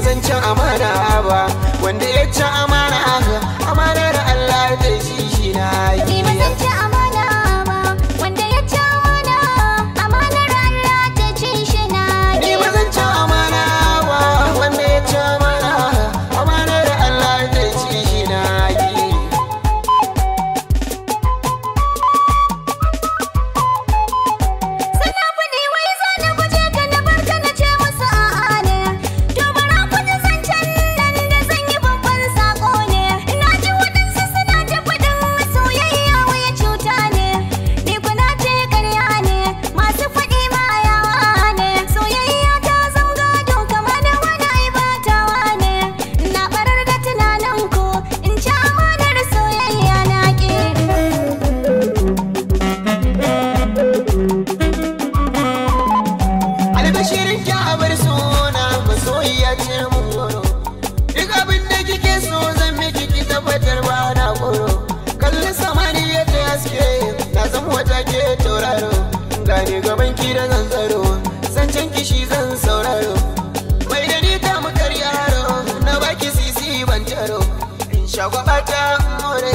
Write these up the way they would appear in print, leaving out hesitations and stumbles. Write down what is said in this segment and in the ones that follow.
Zan ci amana ba, wanda ya ci amana, amanar Allah da shi na yi. Ni ba zan ci amana ba, wanda ya ci amana, amanar Allah ta ci shi na yi. Ni ba zan ci amana ba, wanda ya ci amana, amanar Allah ta ci shi na yi. Sana faɗi wai zan guje ka na bar ka na ce musu a'a ne. To bara ku ji zancen nan da zan yi babban sako ne. Na ji waɗansu suna ta faɗin soyayya wai cuta ne. Ni ku na ce ƙarya ne, masu faɗi ma yawa ne. Soyayya ta zam gado kama da wani aibatawa ne. Na barar da tunanin ku in ci amanar soyayya na ƙi. Albashirin ki abar suna, masoyiya ce mun goro. Duk abin da kike so zan miki, ki tabbatar ba na goro. Kalli samaniya ta haske, na zama wata ke tauraro. Gane gaban ki da zanzaro, zancen kishi zan sauraro. Mai da ni ta mukar yaro, na baki sisi ban taro. In shagwaba ta more,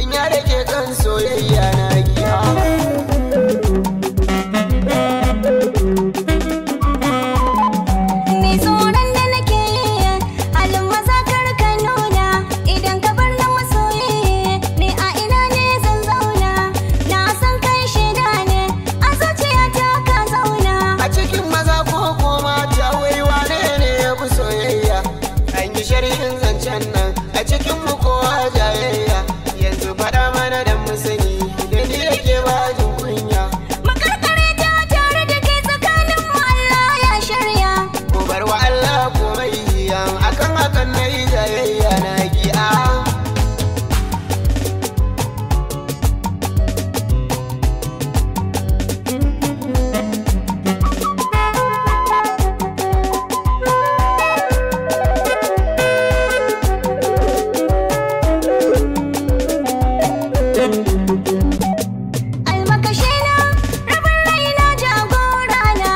in ya rage kan soyayya na giya. Ni tsoron da nake yi, halin maza kar ka nuna. Idan ka bar na masoyi, ni a ina ne zan zauna? Na san kai shaida ne, a zuciyata ka zauna. A cikin maza ko mata, wai wane ne ya fi soyayya? An yi sharhin zancen nan a cikin mu kowa jayayya. Yanzu faɗa mana dan mu sani, da ni yake ba jin kunya. Makarkare ta tare da kai tsakanin mu Allah ya shirya. Ku bar wa Allah komai, yan akan hakan na yi jayayya na gi'a. Almakashi na, rabin raina, jagora na.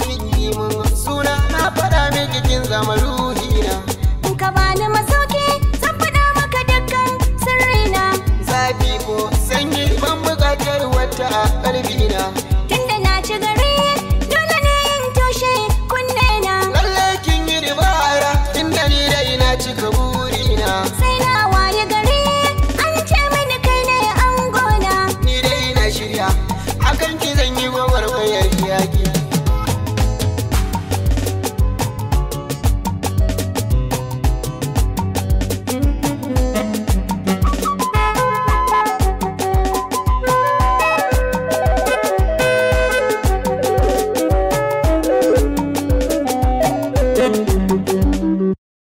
Kin yi mun suna, na faɗa miki kin zama ruhina. In ka bani masauki, zan faɗa maka dukkan sirrina. Zafi ko sanyi, ban buƙatar wata a ƙalbina.